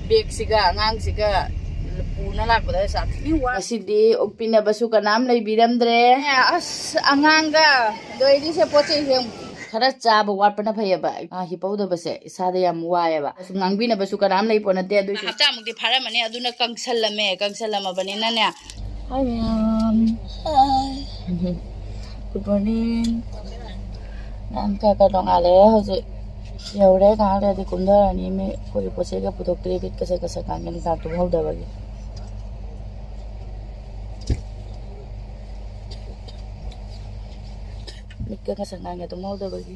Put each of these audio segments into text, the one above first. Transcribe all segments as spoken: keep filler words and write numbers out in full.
ꯕꯦꯒꯁꯤꯒ ꯑꯉꯥꯡꯁꯤꯒ ꯄꯨꯅ ꯂꯥꯛꯄꯗ ꯁꯥꯊꯤꯅ ꯋꯥ꯫ ꯉꯁꯤꯗꯤ ꯑꯣꯛꯄꯤꯅꯕꯁꯨ ꯀꯅꯥꯝ ꯂꯩꯕꯤꯔꯝꯗ꯭ꯔꯦ꯫ ꯑꯁ, ꯑꯉꯥꯡꯒ ꯑꯗꯣ ꯑꯩꯗꯤ ꯁꯦ ꯄꯣꯠ ꯆꯩꯁꯦ ꯈꯔ ꯆꯥꯕ ꯋꯥꯠꯄꯅ ꯐꯩꯌꯦꯕ꯫ ꯑꯥ, ꯍꯤꯞꯍꯧꯗꯕꯁꯦ ꯏꯁꯥꯗ ꯌꯥꯝ ꯋꯥꯏꯌꯦꯕ꯫ ꯑꯁ, ꯉꯥꯡꯕꯤꯅꯕꯁꯨ ꯀꯅꯥꯝ ꯂꯩꯄꯣꯠ ꯅꯠꯇꯦ꯫ ꯑꯗꯨꯏꯁꯨ ꯍꯞꯇꯥꯃꯨꯛꯇꯤ ꯐꯥꯔꯝꯃꯅꯤ, ꯑꯗꯨꯅ ꯀꯪꯁꯜꯂꯝꯃꯦ꯫ ꯀꯪꯁꯜꯂꯝꯃꯕꯅꯤꯅꯅꯦ꯫ ꯍꯥꯏ ꯃꯌꯥꯝ꯫ ꯍꯥꯏ꯫ Good morning꯫ ꯃꯌꯥꯝ ꯀꯌꯥ ꯀꯌꯥ ꯅꯣꯡꯉꯥꯜꯂꯦ ꯍꯧꯖꯤꯛ꯫ ꯌꯧꯔꯦ, ꯉꯥꯏꯍꯥꯛ ꯂꯩꯔꯗꯤ ꯀꯨꯝꯊꯔꯅꯤ꯫ ꯃꯤ ꯑꯩꯈꯣꯏꯒꯤ ꯄꯣꯠ ꯆꯩꯒ ꯄꯨꯊꯣꯛꯇ꯭ꯔꯤ, ꯃꯤꯠꯀꯁꯦ ꯀꯁꯛ ꯉꯥꯡꯉꯦ ꯅꯨꯡꯗꯥꯡ ꯇꯨꯝꯍꯧꯗꯕꯒꯤ꯫ ꯃꯤꯠꯀ ꯀꯁꯛ ꯉꯥꯡꯉꯦ ꯇꯨꯝꯍꯧꯗꯕꯒꯤ꯫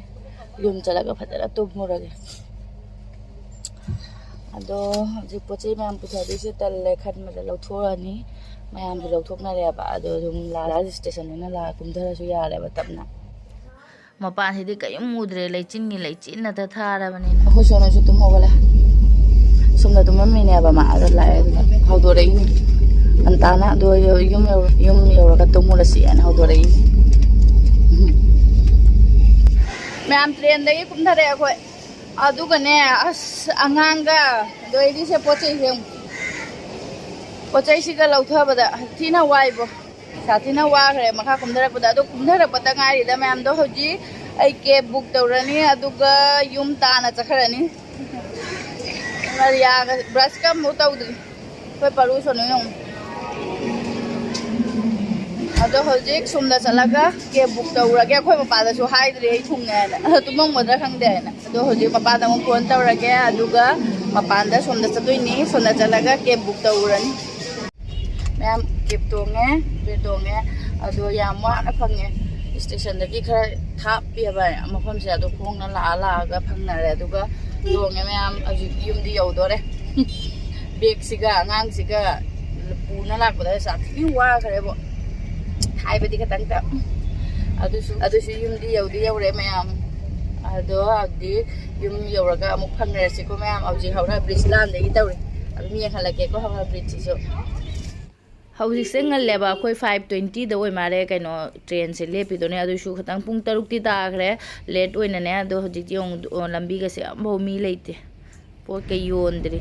ꯌꯨꯝ ꯆꯠꯂꯒ ꯐꯖꯅ ꯇꯨꯝꯃꯨꯔꯒꯦ꯫ ꯑꯗꯣ ꯍꯧꯖꯤꯛ ꯄꯣꯠ ꯆꯩ ꯃꯌꯥꯝ ꯄꯨꯊꯗꯣꯏꯁꯦ ꯇꯜꯂꯦ ꯈꯟꯕꯗ ꯂꯧꯊꯣꯛꯑꯅꯤ꯫ ꯃꯌꯥꯝꯁꯨ ꯂꯧꯊꯣꯛꯅꯔꯦꯕ꯫ ꯑꯗꯣ ꯑꯗꯨꯝ ꯂꯥꯁ ꯁ꯭ꯇꯦꯁꯟꯅꯤꯅ ꯂꯥꯛꯑ ꯀꯨꯝꯊꯔꯁꯨ ꯌꯥꯔꯦꯕ ꯇꯞꯅ꯫ ꯃꯄꯥꯟꯁꯤꯗꯤ ꯀꯔꯤꯝ ꯎꯗ꯭ꯔꯦ, ꯂꯩꯆꯤꯟꯒꯤ ꯂꯩꯆꯤꯟ ꯉꯥꯛꯇ ꯊꯥꯔꯕꯅꯤꯅ꯫ ꯑꯩꯈꯣꯏ ꯁꯣꯝꯅꯁꯨ ꯇꯨꯝ ꯍꯧꯒꯠꯂꯦ꯫ ꯁꯣꯝꯗ ꯇꯨꯝꯃꯝꯃꯤꯅꯦꯕ ꯃꯥ, ꯑꯗ ꯂꯥꯛꯑꯦ ꯑꯗꯨꯅ ꯍꯧꯗꯣꯔꯛꯏꯅꯤ ꯉꯟꯇꯥꯅ꯫ ꯑꯗꯣ ꯌꯨꯝ ꯌꯧ-, ꯌꯨꯝ ꯌꯧꯔꯒ ꯇꯨꯝꯃꯨꯔꯁꯤꯅ ꯍꯧꯗꯣꯔꯛꯏꯅꯤ꯫ ꯎꯝ꯫ ꯃꯌꯥꯝ ꯇ꯭ꯔꯦꯟꯗꯒꯤ ꯀꯨꯝꯊꯔꯛꯑꯦ ꯑꯩꯈꯣꯏ꯫ ꯑꯗꯨꯒꯅꯦ, ꯑꯁ, ꯑꯉꯥꯡꯒ ꯑꯗꯣ ꯑꯩꯗꯤ ꯁꯦ ꯄꯣꯠ ꯆꯩꯁꯦ ꯑꯃꯨꯛ, ꯄꯣꯠ ꯆꯩꯁꯤꯒ ꯂꯧꯊꯕꯗ ꯊꯤꯅ ꯋꯥꯏꯕꯣ꯫ ꯁꯥꯊꯤꯅ ꯋꯥꯈ꯭ꯔꯦ ꯃꯈꯥ ꯀꯨꯝꯊꯔꯛꯄꯗ꯫ ꯑꯗꯣ ꯀꯨꯝꯊꯔꯛꯄꯗ ꯉꯥꯏꯔꯤꯗ ꯃꯌꯥꯝꯗꯣ꯫ ꯍꯧꯖꯤꯛ ꯑꯩ ꯀꯦꯕ ꯕꯨꯛ ꯇꯧꯔꯅꯤ, ꯑꯗꯨꯒ ꯌꯨꯝ ꯇꯥꯅ ꯆꯠꯈ꯭ꯔꯅꯤ꯫ ꯃꯔꯤꯌꯥꯒ ꯕ꯭ꯔꯁꯀ ꯑꯃꯨꯛ ꯇꯧꯗ꯭ꯔꯤ꯫ ꯑꯩꯈꯣꯏ ꯄꯔꯨ ꯁꯣꯅꯨꯅ ꯑꯃꯨꯛ꯫ ꯑꯗꯣ ꯍꯧꯖꯤꯛ ꯁꯣꯝꯗ ꯆꯠꯂꯒ ꯀꯦꯕ ꯕꯨꯛ ꯇꯧꯔꯒꯦ꯫ ꯑꯩꯈꯣꯏ ꯃꯄꯥꯗꯁꯨ ꯍꯥꯏꯗ꯭ꯔꯤ ꯑꯩ ꯊꯨꯡꯉꯦ ꯍꯥꯏꯅ꯫ ꯇꯨꯝꯃꯝꯒꯗ꯭ꯔꯥ ꯈꯪꯗꯦ ꯍꯥꯏꯅ꯫ ꯑꯗꯣ ꯍꯧꯖꯤꯛ ꯃꯄꯥꯗ ꯑꯃꯨꯛ ꯐꯣꯟ ꯇꯧꯔꯒꯦ, ꯑꯗꯨꯒ ꯃꯄꯥꯟꯗ ꯁꯣꯝꯗ ꯆꯠꯇꯣꯏꯅꯤ꯫ ꯁꯣꯝꯗ ꯆꯠꯂꯒ ꯀꯦꯕ ꯕꯨꯛ ꯇꯧꯔꯅꯤ꯫ ꯃꯌꯥꯝ ꯀꯦꯕ ꯇꯣꯡꯉꯦ, ꯎꯕꯦꯔ ꯇꯣꯡꯉꯦ꯫ ꯑꯗꯣ ꯌꯥꯝ ꯋꯥꯅ ꯐꯪꯉꯦ꯫ ꯁ꯭ꯇꯦꯁꯟꯗꯒꯤ ꯈꯔ ꯊꯥꯞꯄꯦꯕ ꯃꯐꯝꯁꯦ꯫ ꯑꯗꯣ ꯈꯣꯡꯅ ꯂꯥꯛꯑ ꯂꯥꯛꯑꯒ ꯐꯪꯅꯔꯦ꯫ ꯑꯗꯨꯒ ꯇꯣꯡꯉꯦ ꯃꯌꯥꯝ꯫ ꯍꯧꯖꯤꯛ ꯌꯨꯝꯗꯤ ꯌꯧꯗꯣꯔꯦ꯫ ꯕꯦꯒꯁꯤꯒ ꯑꯉꯥꯡꯁꯤꯒ ꯄꯨꯅ ꯂꯥꯛꯄꯗ ꯁꯥꯊꯤꯅ ꯋꯥꯈ꯭ꯔꯦꯕꯣ꯫ ꯍꯥꯏꯕꯗꯤ ꯈꯇꯪꯗ꯫ ꯑꯗꯨꯁꯨ, ꯑꯗꯨꯁꯨ ꯌꯨꯝꯗꯤ ꯌꯧꯗꯤ ꯌꯧꯔꯦ ꯃꯌꯥꯝ꯫ ꯑꯗꯣ ꯍꯧꯖꯤꯛ ꯌꯨꯝ ꯌꯧꯔꯒ ꯑꯃꯨꯛ ꯐꯪꯅꯔꯁꯤꯀꯣ ꯃꯌꯥꯝ꯫ ꯍꯧꯖꯤꯛ ꯍꯧꯔ ꯕ꯭ꯔꯤꯖ ꯂꯥꯟꯗꯒꯤ ꯇꯧꯔꯦ꯫ ꯑꯗꯨꯝ ꯌꯦꯡꯍꯜꯂꯛꯀꯦꯀꯣ ꯍꯧꯔ ꯕ꯭ꯔꯤꯖꯁꯤꯁꯨ꯫ ꯍꯧꯖꯤꯛꯁꯦ ꯉꯜꯂꯦꯕ, ꯑꯩꯈꯣꯏ five twentyꯗ ꯑꯣꯏ ꯃꯥꯜꯂꯦ ꯀꯩꯅꯣ ꯇ꯭ꯔꯦꯟꯁꯦ ꯂꯦꯞꯄꯤꯗꯨꯅꯦ꯫ ꯑꯗꯨꯁꯨ ꯈꯇꯪ ꯄꯨꯡ ꯇꯔꯨꯛꯇꯤ ꯇꯥꯈ꯭ꯔꯦ, ꯂꯦꯠ ꯑꯣꯏꯅꯅꯦ꯫ ꯑꯗꯣ ꯍꯧꯖꯤꯛꯇꯤ ꯌꯦꯡꯉꯨ, ꯑꯣ, ꯂꯝꯕꯤꯒꯁꯦ ꯑꯝꯐꯥꯎ ꯃꯤ ꯂꯩꯇꯦ, ꯄꯣꯠ ꯀꯩ ꯌꯣꯟꯗ꯭ꯔꯤ꯫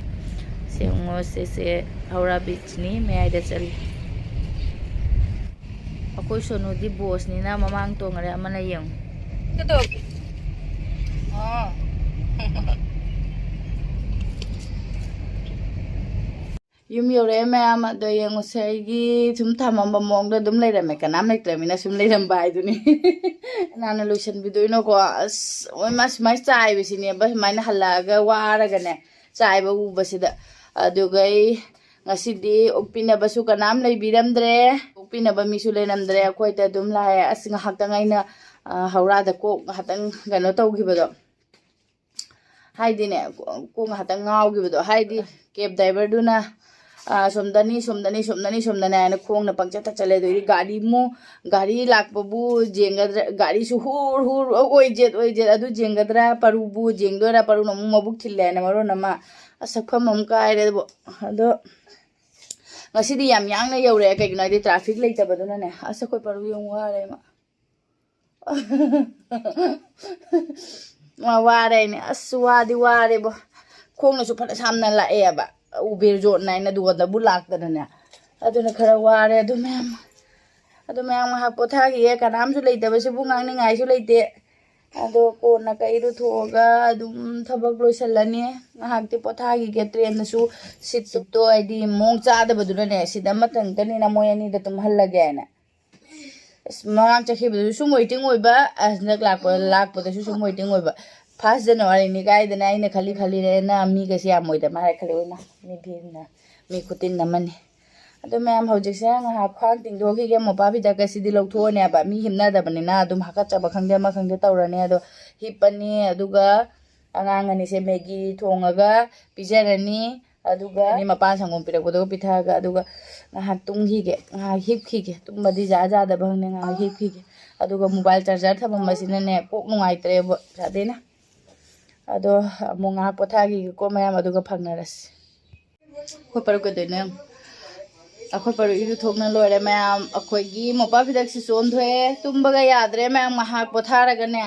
ꯁꯦ ꯌꯦꯡꯉꯣ, ꯁꯤꯁꯦ ꯍꯧꯔꯥ ꯕ꯭ꯔꯤꯖꯅꯤ, ꯃꯌꯥꯏꯗ ꯆꯠꯂꯤ꯫ ꯑꯩꯈꯣꯏ ꯁꯣꯅꯨꯗꯤ ꯕꯣꯁꯅꯤꯅ ꯃꯃꯥꯡ ꯇꯣꯡꯉꯔꯦ, ꯑꯃꯅ ꯌꯦꯡꯉꯨ꯫ ꯀꯩꯗꯧꯒꯦ? ꯑꯣ꯫ ꯌꯨꯝ ꯌꯧꯔꯛꯑꯦ ꯃꯌꯥꯝ꯫ ꯑꯗꯣ ꯌꯦꯡꯉꯨꯁꯦ, ꯑꯩꯒꯤ ꯁꯨꯝ ꯊꯝꯃꯝꯕ ꯃꯑꯣꯡꯗ ꯑꯗꯨꯝ ꯂꯩꯔꯝꯃꯦ, ꯀꯅꯥꯝ ꯂꯩꯇ꯭ꯔꯕꯅꯤꯅ ꯁꯨꯝ ꯂꯩꯔꯝꯕ ꯍꯥꯏꯗꯨꯅꯤ꯫ ꯀꯅꯥꯅ ꯂꯣꯏꯁꯟꯕꯤꯗꯣꯏꯅꯣꯀꯣ? ꯑꯁ, ꯑꯣꯏꯃꯥ, ꯁꯨꯃꯥꯏꯅ ꯆꯥꯏꯕꯁꯤꯅꯦꯕ, ꯁꯨꯃꯥꯏꯅ ꯍꯜꯂꯛꯑꯒ ꯋꯥꯔꯒꯅꯦ ꯆꯥꯏꯕ ꯎꯕꯁꯤꯗ꯫ ꯑꯗꯨꯒ ꯑꯩ ꯉꯁꯤꯗꯤ ꯑꯣꯛꯄꯤꯅꯕꯁꯨ ꯀꯅꯥꯝ ꯂꯩꯕꯤꯔꯝꯗ꯭ꯔꯦ, ꯑꯣꯛꯄꯤꯅꯕ ꯃꯤꯁꯨ ꯂꯩꯔꯝꯗ꯭ꯔꯦ꯫ ꯑꯩꯈꯣꯏꯗ ꯑꯗꯨꯝ ꯂꯥꯛꯑꯦ꯫ ꯑꯁ, ꯉꯥꯏꯍꯥꯛꯇꯪ ꯑꯩꯅ, ꯑ, ꯍꯧꯔꯥꯗ ꯀꯣꯛ ꯉꯥꯏꯍꯥꯛꯇꯪ ꯀꯩꯅꯣ ꯇꯧꯈꯤꯕꯗꯣ, ꯍꯥꯏꯗꯤꯅꯦ, ꯀꯣꯛ ꯉꯥꯏꯍꯥꯛꯇꯪ ꯉꯥꯎꯈꯤꯕꯗꯣ, ꯍꯥꯏꯗꯤ ꯀꯦꯕ ꯗ꯭ꯔꯥꯏꯚꯔꯗꯨꯅ, ꯑ, ꯁꯣꯝꯗꯅꯤ, ꯁꯣꯝꯗꯅꯤ, ꯁꯣꯝꯗꯅꯤ, ꯁꯣꯝꯗꯅꯤ ꯍꯥꯏꯅ ꯈꯣꯡꯅ ꯄꯪꯆꯠꯇ ꯆꯠꯂꯦ꯫ ꯑꯗꯨꯗꯤ ꯒꯥꯔꯤ ꯃꯨ-, ꯒꯥꯔꯤ ꯂꯥꯛꯄꯕꯨ ꯌꯦꯡꯒꯗ꯭ꯔꯥ, ꯒꯥꯔꯤꯁꯨ ꯍꯨꯔ ꯍꯨꯔ ꯑꯣꯏꯖꯦꯠ ꯑꯣꯏꯖꯦꯠ, ꯑꯗꯨ ꯌꯦꯡꯒꯗ꯭ꯔꯥ, ꯄꯔꯨꯕꯨ ꯌꯦꯡꯗꯣꯏꯔꯥ, ꯄꯔꯨꯅ ꯑꯃꯨꯛ ꯃꯕꯨꯛ ꯊꯤꯜꯂꯦ ꯍꯥꯏꯅ ꯃꯔꯣꯟ ꯑꯃ꯫ ꯑꯁ, ꯁꯛꯐꯝ ꯑꯃ ꯀꯥꯏꯔꯦꯕꯣ꯫ ꯑꯗꯣ ꯉꯁꯤꯗꯤ ꯌꯥꯝ ꯌꯥꯡꯅ ꯌꯧꯔꯛꯑꯦ, ꯀꯩꯒꯤꯅꯣ ꯍꯥꯏꯗꯤ ꯇ꯭ꯔꯥꯐꯤꯛ ꯂꯩꯇꯕꯗꯨꯅꯅꯦ꯫ ꯑꯁ, ꯑꯩꯈꯣꯏ ꯄꯔꯨ ꯌꯥꯝ ꯋꯥꯔꯦ ꯃꯥ꯫ ꯃꯥ ꯋꯥꯔꯦ ꯍꯥꯏꯅꯦ꯫ ꯑꯁ, ꯋꯥꯗꯤ ꯋꯥꯔꯦꯕꯣ꯫ ꯈꯣꯡꯅꯁꯨ ꯐꯅ ꯁꯥꯝꯅ ꯂꯥꯛꯑꯦꯕ, ꯎꯕꯦꯔ ꯖꯣꯠꯅ ꯍꯥꯏꯅ ꯗꯨꯀꯥꯟꯗꯕꯨ ꯂꯥꯛꯇꯅꯅꯦ꯫ ꯑꯗꯨꯅ ꯈꯔ ꯋꯥꯔꯦ꯫ ꯑꯗꯨ ꯃꯌꯥꯝ, ꯑꯗꯨ ꯃꯌꯥꯝ ꯉꯥꯏꯍꯥꯛ ꯄꯣꯊꯥꯈꯤꯒꯦ꯫ ꯀꯅꯥꯝꯁꯨ ꯂꯩꯇꯕꯁꯤꯕꯨ ꯉꯥꯡꯅꯤꯡꯉꯥꯏꯁꯨ ꯂꯩꯇꯦ꯫ ꯑꯗꯣ ꯀꯣꯟꯅ ꯀꯩ ꯏꯔꯨꯊꯣꯛꯑꯒ ꯑꯗꯨꯝ ꯊꯕꯛ ꯂꯣꯏꯁꯤꯜꯂꯅꯤ꯫ ꯉꯥꯏꯍꯥꯛꯇꯤ ꯄꯣꯊꯥꯈꯤꯒꯦ꯫ ꯇ꯭ꯔꯦꯟꯗꯁꯨ ꯁꯤꯠꯇꯣ ꯍꯥꯏꯗꯤ ꯃꯑꯣꯡ ꯆꯥꯗꯕꯗꯨꯅꯅꯦ, ꯁꯤꯠ ꯑꯃꯇꯪꯗꯅꯤꯅ ꯃꯣꯏ ꯑꯅꯤꯗ ꯇꯨꯝꯍꯜꯂꯒꯦ ꯍꯥꯏꯅ꯫ ꯑꯁ, ꯃꯃꯥꯡ ꯆꯠꯈꯤꯕꯗꯨꯁꯨ ꯁꯨꯝ ꯋꯦꯇꯤꯡ ꯑꯣꯏꯕ, ꯑꯁ, ꯍꯟꯗꯛ ꯂꯥꯛꯄ, ꯂꯥꯛꯄꯗꯁꯨ ꯁꯨꯝ ꯋꯦꯇꯤꯡ ꯑꯣꯏꯕ꯫ ꯐꯥꯔꯁ ꯖꯅꯋꯥꯔꯤꯅꯤ ꯀꯥꯏꯗꯅ ꯑꯩꯅ ꯈꯜꯂꯤ ꯈꯜꯂꯤꯅꯦꯅ ꯃꯤꯒꯁꯦ ꯌꯥꯝꯃꯣꯏꯗ ꯃꯥꯜꯂꯦ ꯈꯜꯂꯤ ꯑꯣꯏꯅ꯫ ꯃꯤ ꯐꯤꯅ, ꯃꯤ ꯈꯨꯇꯤꯟ ꯑꯃꯅꯤ꯫ ꯑꯗꯣ ꯃꯌꯥꯝ, ꯍꯧꯖꯤꯛꯁꯦ ꯉꯥꯏꯍꯥꯛ ꯈ꯭ꯋꯥꯡ ꯇꯤꯡꯊꯣꯛꯈꯤꯒꯦ꯫ ꯃꯣꯄꯥ ꯐꯤꯗꯛꯀꯁꯤꯗꯤ ꯂꯧꯊꯣꯛꯑꯅꯦꯕ꯫ ꯃꯤ ꯍꯤꯞꯅꯗꯕꯅꯤꯅ ꯑꯗꯨꯝ ꯍꯥꯀꯠꯆꯕ ꯈꯪꯗꯦ ꯑꯃ ꯈꯪꯗꯦ ꯇꯧꯔꯅꯤ꯫ ꯑꯗꯣ ꯍꯤꯞꯄꯅꯤ, ꯑꯗꯨꯒ ꯑꯉꯥꯡ ꯑꯅꯤꯁꯦ ꯃꯦꯒꯤ ꯊꯣꯡꯉꯒ ꯄꯤꯖꯔꯅꯤ꯫ ꯑꯗꯨꯒ ꯑꯅꯤ ꯃꯄꯥꯟ ꯁꯪꯒꯣꯝ ꯄꯤꯔꯛꯄꯗꯨꯒ ꯄꯤꯊꯛꯑꯒ, ꯑꯗꯨꯒ ꯉꯥꯏꯍꯥꯛ ꯇꯨꯝꯈꯤꯒꯦ, ꯉꯥꯏꯍꯥꯛ ꯍꯤꯞꯈꯤꯒꯦ꯫ ꯇꯨꯝꯕꯗꯤ ꯖꯥ ꯖꯥꯗꯕ ꯈꯪꯗꯦ, ꯉꯥꯏꯍꯥꯛ ꯍꯤꯞꯈꯤꯒꯦ꯫ ꯑꯗꯨꯒ ꯃꯣꯕꯥꯏꯜ ꯆꯥꯔꯖꯔ ꯊꯝꯃꯝꯕꯁꯤꯅꯅꯦ ꯀꯣꯛ ꯅꯨꯡꯉꯥꯏꯇ꯭ꯔꯦꯕ ꯁꯥꯗꯦꯅ꯫ ꯑꯗꯣ ꯑꯃꯨꯛ ꯉꯥꯏꯍꯥꯛ ꯄꯣꯊꯥꯈꯤꯒꯦꯀꯣ ꯃꯌꯥꯝ, ꯑꯗꯨꯒ ꯐꯪꯅꯔꯁꯤ꯫ ꯑꯩꯈꯣꯏ ꯄꯔꯨ ꯀꯩꯗꯧꯅꯣ ꯌꯦꯡꯉꯨ꯫ ꯑꯩꯈꯣꯏ ꯄꯔꯨ ꯏꯔꯨ ꯊꯣꯛꯅ ꯂꯣꯏꯔꯦ ꯃꯌꯥꯝ꯫ ꯑꯩꯈꯣꯏꯒꯤ ꯃꯣꯄꯥꯛ ꯐꯤꯗꯛꯁꯤꯁꯨ ꯑꯣꯟꯊꯣꯛꯑꯦ꯫ ꯇꯨꯝꯕꯒ ꯌꯥꯗ꯭ꯔꯦ ꯃꯌꯥꯝ꯫ ꯉꯥꯏꯍꯥꯛ ꯄꯣꯊꯥꯔꯒꯅꯦ,